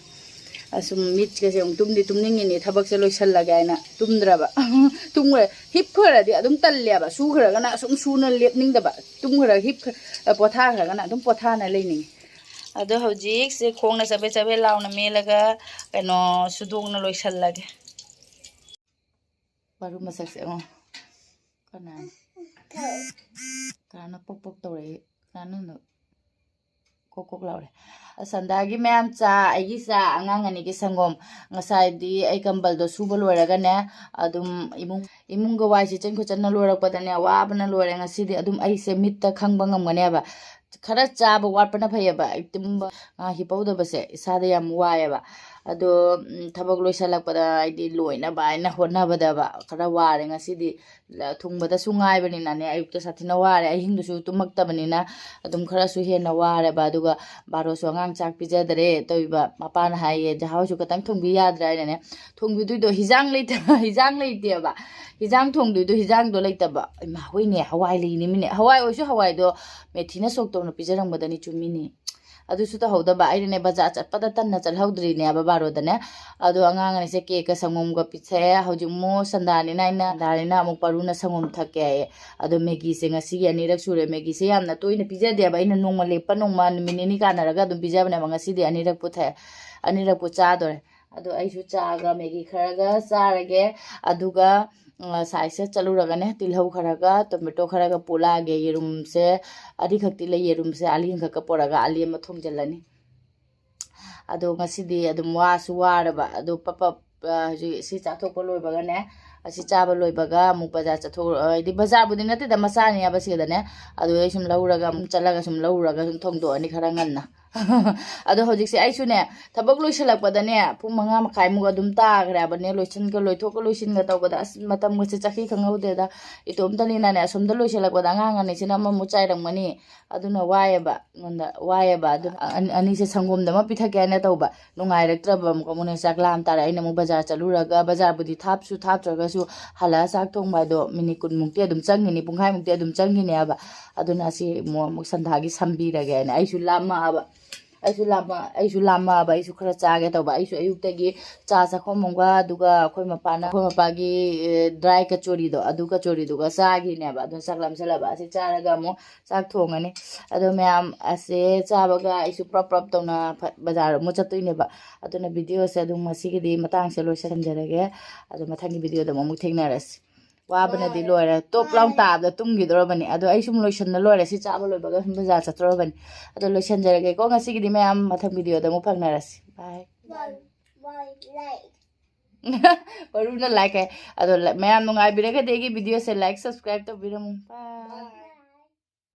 ꯑꯁꯨꯝ ꯃꯤꯠꯀꯁꯦ ꯑꯃꯨꯛ ꯇꯨꯝꯗꯤ ꯇꯨꯝꯅꯤꯡꯉꯤꯅꯤ, ꯊꯕꯛꯁꯦ ꯂꯣꯏꯁꯜꯂꯒꯦ ꯍꯥꯏꯅ ꯇꯨꯝꯗ꯭ꯔꯕ꯫ ꯇꯨꯝꯈ꯭ꯔꯦ, ꯍꯤꯞꯈ꯭ꯔꯗꯤ ꯑꯗꯨꯝ ꯇꯜꯂꯦꯕ꯫ ꯁꯨꯈ꯭ꯔꯒꯅ ꯑꯁꯨꯝ ꯁꯨꯅ ꯂꯦꯞꯅꯤꯡꯗꯕ, ꯇꯨꯝꯈ꯭ꯔꯒ ꯍꯤꯞꯈ꯭ꯔ-, ꯄꯣꯊꯥꯈ꯭ꯔꯒꯅ ꯑꯗꯨꯝ ꯄꯣꯊꯥꯅ ꯂꯩꯅꯤꯡꯉꯤ꯫ ꯑꯗꯣ ꯍꯧꯖꯤꯛꯁꯦ ꯈꯣꯡꯅ ꯆꯕꯦꯠ ꯆꯕꯦꯠ ꯂꯥꯎꯅ ꯃꯦꯜꯂꯒ ꯀꯩꯅꯣ ꯁꯨꯗꯣꯛꯅ ꯂꯣꯏꯁꯜꯂꯒꯦ꯫ ꯃꯔꯨ ꯃꯁꯛꯁꯦ ꯑꯣ꯫ ꯀꯅꯥ? ꯀꯅꯥꯅꯣ ꯄꯣꯛ ꯄꯣꯛ ꯇꯧꯔꯛꯏ? ꯀꯅꯥꯅꯣ? ꯀꯣꯛ ꯀꯣꯛ ꯂꯥꯎꯔꯦ꯫ ꯑꯁ, ꯁꯟꯗꯥꯒꯤ ꯃꯌꯥꯝ ꯆꯥ, ꯑꯩꯒꯤ ꯆꯥ, ꯑꯉꯥꯡ ꯑꯅꯤꯒꯤ ꯁꯪꯒꯣꯝ꯫ ꯉꯁꯥꯏꯗꯤ ꯑꯩ ꯀꯝꯕꯜꯗꯣ ꯁꯨꯕ ꯂꯣꯏꯔꯒꯅꯦ, ꯑꯗꯨꯝ ꯏꯃꯨꯡ, ꯏꯃꯨꯡꯒ ꯋꯥꯏ ꯁꯤꯠꯆꯟ ꯈꯣꯠꯆꯟꯅ ꯂꯣꯏꯔꯛꯄꯗꯅꯦ, ꯋꯥꯕꯅ ꯂꯣꯏꯔꯦ꯫ ꯉꯁꯤꯗꯤ ꯑꯗꯨꯝ ꯑꯩꯁꯦ ꯃꯤꯠꯇ ꯈꯪꯕ ꯉꯝꯒꯅꯦꯕ꯫ ꯈꯔ ꯆꯥꯕ ꯋꯥꯠꯄꯅ ꯐꯩꯌꯦꯕ꯫ ꯑꯩ ꯇꯨꯝꯕ, ꯉꯥ ꯍꯤꯞꯍꯧꯗꯕꯁꯦ ꯏꯁꯥꯗ ꯌꯥꯝ ꯋꯥꯏꯌꯦꯕ꯫ ꯑꯗꯣ ꯎꯝ, ꯊꯕꯛ ꯂꯣꯏꯁꯤꯜꯂꯛꯄꯗ ꯍꯥꯏꯗꯤ ꯂꯣꯏꯅꯕ ꯍꯥꯏꯅ ꯍꯣꯠꯅꯕꯗꯕ ꯈꯔ ꯋꯥꯔꯦ ꯉꯁꯤꯗꯤ꯫ ꯂ- ꯊꯨꯡꯕꯗꯁꯨ ꯉꯥꯏꯕꯅꯤꯅꯅꯦ, ꯑꯌꯨꯛꯇ ꯁꯥꯊꯤꯅ ꯋꯥꯔꯦ, ꯑꯍꯤꯡꯗꯨꯁꯨ ꯇꯨꯝꯃꯛꯇꯕꯅꯤꯅ ꯑꯗꯨꯝ ꯈꯔꯁꯨ ꯍꯦꯟꯅ ꯋꯥꯔꯦꯕ꯫ ꯑꯗꯨꯒ ꯕꯥꯔꯣꯁꯨ ꯑꯉꯥꯡ ꯆꯥꯛ ꯄꯤꯖꯗꯔꯦ ꯇꯧꯏꯕ꯫ ꯃꯄꯥꯅ ꯍꯥꯏꯌꯦ, "ꯖꯍꯥꯎꯁꯨ ꯈꯇꯪ ꯊꯣꯡꯕꯤ ꯌꯥꯗ꯭ꯔꯥ?" ꯍꯥꯏꯅꯅꯦ, ꯊꯣꯡꯕꯤꯗꯣꯏꯗꯣ ꯍꯤꯟꯖꯥꯡ ꯂꯩꯇ ꯍꯤꯟꯖꯥꯡ ꯂꯩꯇꯦꯕ꯫ ꯍꯤꯟꯖꯥꯡ ꯊꯣꯡꯗꯣꯏꯗꯣ ꯍꯤꯟꯖꯥꯡꯗꯣ ꯂꯩꯇꯕ꯫ ꯏꯃꯥ, ꯍꯣꯏꯅꯦ, ꯍꯋꯥꯏ ꯂꯩꯅꯤꯃꯤꯅꯦ꯫ ꯍꯋꯥꯏ ꯑꯣꯏꯁꯨ ꯍꯋꯥꯏꯗꯣ ꯃꯦꯊꯤꯅ ꯁꯣꯛ ꯇꯧꯅ ꯄꯤꯖꯔꯝꯒꯗꯅꯤ, ꯆꯨꯝꯃꯤꯅꯦ꯫ ꯑꯗꯨꯁꯨ ꯇꯧꯍꯧꯗꯕ꯫ ꯑꯩꯅꯅꯦ, ꯕꯖꯥꯔ ꯆꯠꯄꯗ ꯇꯟꯅ ꯆꯠꯍꯧꯗ꯭ꯔꯤꯅꯦꯕ ꯕꯥꯔꯣꯗꯅꯦ꯫ ꯑꯗꯣ ꯑꯉꯥꯡ ꯑꯅꯤꯁꯦ ꯀꯦꯛꯀ ꯁꯪꯒꯣꯝꯒ ꯄꯤꯊꯛꯑꯦ꯫ ꯍꯧꯖꯤꯛ ꯑꯃꯨꯛ ꯁꯟꯗꯥꯅꯤꯅ ꯑꯩꯅ, ꯁꯟꯗꯥꯅꯤꯅ ꯑꯃꯨꯛ ꯄꯥꯔꯨꯅ ꯁꯪꯒꯣꯝ ꯊꯛꯀꯦ ꯍꯥꯏꯌꯦ꯫ ꯑꯗꯣ ꯃꯦꯒꯤꯁꯦ ꯉꯁꯤꯒꯤ ꯑꯅꯤꯔꯛ ꯁꯨꯔꯦ꯫ ꯃꯦꯒꯤꯁꯦ ꯌꯥꯝꯅ ꯇꯣꯏꯅ ꯄꯤꯖꯗꯦꯕ꯫ ꯑꯩꯅ ꯅꯣꯡꯃ ꯂꯦꯞꯄ ꯅꯣꯡꯃ, ꯅꯨꯃꯤꯠ ꯅꯤꯅꯤ ꯀꯥꯟꯅꯔꯒ ꯑꯗꯨꯝ ꯄꯤꯖꯕꯅꯦꯕ꯫ ꯉꯁꯤꯗꯤ ꯑꯅꯤꯔꯛꯄꯨ ꯊꯛꯑꯦ, ꯑꯅꯤꯔꯛꯄꯨ ꯆꯥꯗꯣꯔꯦ꯫ ꯑꯗꯣ ꯑꯩꯁꯨ ꯆꯥꯒ ꯃꯦꯒꯤ ꯈꯔꯒ ꯆꯥꯔꯒꯦ꯫ ꯑꯗꯨꯒ ꯉꯁꯥꯏꯁꯦ ꯆꯠꯂꯨꯔꯒꯅꯦ, ꯇꯤꯜꯍꯧ ꯈꯔꯒ ꯇꯣꯃꯦꯇꯣ ꯈꯔꯒ ꯄꯨꯂꯛꯑꯒꯦ꯫ ꯌꯦꯔꯨꯝꯁꯦ ꯑꯅꯤꯈꯛꯇꯤ ꯂꯩ, ꯌꯦꯔꯨꯝꯁꯦ ꯑꯅꯤ ꯑꯃꯈꯛꯀ ꯄꯨꯔꯛꯑꯒ ꯑꯂꯤ ꯑꯃ ꯊꯣꯡꯖꯤꯜꯂꯅꯤ꯫ ꯑꯗꯣ ꯉꯁꯤꯗꯤ ꯑꯗꯨꯝ ꯋꯥꯁꯨ ꯋꯥꯔꯕ꯫ ꯑꯗꯣ ꯄꯞ ꯄꯞ, ꯑ, ꯍꯧꯖꯤꯛ ꯁꯤ ꯆꯥꯊꯣꯛꯄ ꯂꯣꯏꯕꯒꯅꯦ, ꯑꯁꯤ ꯆꯥꯕ ꯂꯣꯏꯕꯒ ꯑꯃꯨꯛ ꯕꯖꯥꯔ ꯆꯠꯊꯣꯛ-, ꯍꯥꯏꯗꯤ ꯕꯖꯥꯔꯕꯨꯗꯤ ꯅꯠꯇꯦꯗ, ꯃꯆꯥꯅꯦꯕ ꯁꯤꯗꯅꯦ꯫ ꯑꯗꯨꯗꯩ ꯁꯨꯝ ꯂꯧꯔꯒ ꯑꯃꯨꯛ ꯆꯠꯂꯒ ꯁꯨꯝ ꯂꯧꯔꯒ ꯁꯨꯝ ꯊꯣꯡꯗꯣꯛꯑꯅꯤ ꯈꯔ ꯉꯟꯅ꯫ ꯑꯗꯣ ꯍꯧꯖꯤꯛꯁꯦ ꯑꯩꯁꯨꯅꯦ, ꯊꯕꯛ ꯂꯣꯏꯁꯤꯜꯂꯛꯄꯗꯅꯦ, ꯄꯨꯡ ꯃꯉꯥ ꯃꯈꯥꯏꯃꯨꯛ ꯑꯗꯨꯝ ꯇꯥꯈ꯭ꯔꯦꯕꯅꯦ, ꯂꯣꯏꯁꯤꯟꯒ ꯂꯣꯏꯊꯣꯛꯀ ꯂꯣꯏꯁꯤꯟꯒ ꯇꯧꯕꯗ꯫ ꯑꯁ, ꯃꯇꯝꯒꯁꯦ ꯆꯠꯈꯤ ꯈꯪꯍꯧꯗꯦꯗ꯫ ꯏꯇꯣꯝꯇꯅꯤꯅꯅꯦ, ꯑꯁꯣꯝꯗ ꯂꯣꯏꯁꯤꯜꯂꯛꯄꯗ ꯑꯉꯥꯡ ꯑꯅꯤꯁꯤꯅ ꯑꯃꯃꯨꯛ ꯆꯥꯏꯔꯝꯒꯅꯤ꯫ ꯑꯗꯨꯅ ꯋꯥꯏꯑꯦꯕ, ꯑꯩꯉꯣꯟꯗ ꯋꯥꯏꯑꯦꯕ꯫ ꯑꯗꯨ ꯑꯅꯤ-, ꯑꯅꯤꯁꯦ ꯁꯪꯒꯣꯝꯗ ꯑꯃ ꯄꯤꯊꯛꯀꯦ ꯍꯥꯏꯅ ꯇꯧꯕ, ꯅꯨꯡꯉꯥꯏꯔꯛꯇ꯭ꯔꯕ꯫ ꯑꯃꯨꯛ ꯑꯃꯨꯛꯅ ꯆꯥꯛ ꯂꯥꯝ ꯇꯥꯔꯦ꯫ ꯑꯩꯅ ꯑꯃꯨꯛ ꯕꯖꯥꯔ ꯆꯠꯂꯨꯔꯒ, ꯕꯖꯥꯔꯕꯨꯗꯤ ꯊꯥꯞꯁꯨ ꯊꯥꯞꯇ꯭ꯔꯒꯁꯨ ꯍꯜꯂꯛꯑ ꯆꯥꯛ ꯊꯣꯡꯕ ꯍꯥꯏꯗꯣ ꯃꯤꯅꯤꯠ ꯀꯨꯟꯃꯨꯛꯇꯤ ꯑꯗꯨꯝ ꯆꯪꯒꯤꯅꯤ, ꯄꯨꯡꯈꯥꯏꯃꯨꯛꯇꯤ ꯑꯗꯨꯝ ꯆꯪꯒꯤꯅꯦꯕ꯫ ꯑꯗꯨꯅ ꯑꯁꯤ ꯑꯃꯨꯛ, ꯑꯃꯨꯛ ꯁꯟꯗꯥꯒꯤ ꯁꯝꯕꯤꯔꯒꯦ ꯍꯥꯏꯅ꯫ ꯑꯩꯁꯨ ꯂꯥꯝꯃꯛꯑꯕ, ꯑꯩꯁꯨ ꯂꯥꯝꯃꯛ-, ꯑꯩꯁꯨ ꯂꯥꯝꯃꯛꯑꯕ꯫ ꯑꯩꯁꯨ ꯈꯔ ꯆꯥꯒꯦ ꯇꯧꯕ꯫ ꯑꯩꯁꯨ ꯑꯌꯨꯛꯇꯒꯤ ꯆꯥ ꯆꯥꯛꯈꯣꯝ ꯑꯃꯒ, ꯑꯗꯨꯒ ꯑꯩꯈꯣꯏ ꯃꯄꯥꯅ, ꯑꯩꯈꯣꯏ ꯃꯄꯥꯒꯤ, ꯑꯦ, ꯗ꯭ꯔꯥꯏ ꯀꯆꯣꯔꯤꯗꯣ, ꯑꯗꯨ ꯀꯆꯣꯔꯤꯗꯨꯒ ꯆꯥꯈꯤꯅꯦꯕ꯫ ꯑꯗꯨꯅ ꯆꯥꯛ ꯂꯥꯝꯁꯜꯂꯕ꯫ ꯑꯁꯤ ꯆꯥꯔꯒ ꯑꯃꯨꯛ ꯆꯥꯛ ꯊꯣꯡꯉꯅꯤ꯫ ꯑꯗꯣ ꯃꯌꯥꯝ, ꯑꯁꯦ ꯆꯥꯕꯒ ꯑꯩꯁꯨ ꯄ꯭ꯔꯞ ꯄ꯭ꯔꯞ ꯇꯧꯅ ꯐ-, ꯕꯖꯥꯔ ꯑꯃꯨꯛ ꯆꯠꯇꯣꯏꯅꯦꯕ꯫ ꯑꯗꯨꯅ ꯚꯤꯗꯤꯑꯣꯁꯦ ꯑꯗꯨꯝ ꯉꯁꯤꯒꯤꯗꯤ ꯃꯇꯥꯡꯁꯦ ꯂꯣꯏꯁꯤꯟꯖꯔꯒꯦ꯫ ꯑꯗꯣ ꯃꯊꯪꯒꯤ ꯚꯤꯗꯤꯑꯣꯗ ꯑꯃꯨꯛ ꯊꯦꯡꯅꯔꯁꯤ꯫ ꯋꯥꯕꯅꯗꯤ ꯂꯣꯏꯔꯦ, ꯇꯣꯞ ꯂꯥꯎ ꯇꯥꯕꯗ ꯇꯨꯝꯈꯤꯗꯧꯔꯕꯅꯤ꯫ ꯑꯗꯣ ꯑꯩ ꯁꯨꯝ ꯂꯣꯏꯁꯤꯟꯅ ꯂꯣꯏꯔꯦ꯫ ꯁꯤ ꯆꯥꯕ ꯂꯣꯏꯕꯒ ꯁꯨꯝ ꯕꯖꯥꯔ ꯆꯠꯇꯧꯔꯕꯅꯤ꯫ ꯑꯗꯣ ꯂꯣꯏꯁꯤꯟꯖꯔꯒꯦꯀꯣ ꯉꯁꯤꯒꯤꯗꯤ꯫ ꯃꯌꯥꯝ ꯃꯊꯪ ꯚꯤꯗꯤꯑꯣꯗ ꯑꯃꯨꯛ ꯐꯪꯅꯔꯁꯤ꯫ ꯕꯥꯏ꯫ ꯕꯥꯏ, ꯕꯥꯏ, ꯂꯥꯏꯛ꯫ ꯄꯔꯨꯅ ꯂꯥꯏꯛ ꯍꯥꯏ꯫ ꯑꯗꯣ ꯂ-, ꯃꯌꯥꯝ ꯅꯨꯡꯉꯥꯏꯕꯤꯔꯒꯗꯤ ꯑꯩꯒꯤ ꯚꯤꯗꯤꯑꯣꯁꯦ ꯂꯥꯏꯛ, ꯁꯕꯁꯀ꯭ꯔꯥꯏꯕ ꯇꯧꯕꯤꯔꯝꯃꯨ꯫ ꯕꯥꯏ꯫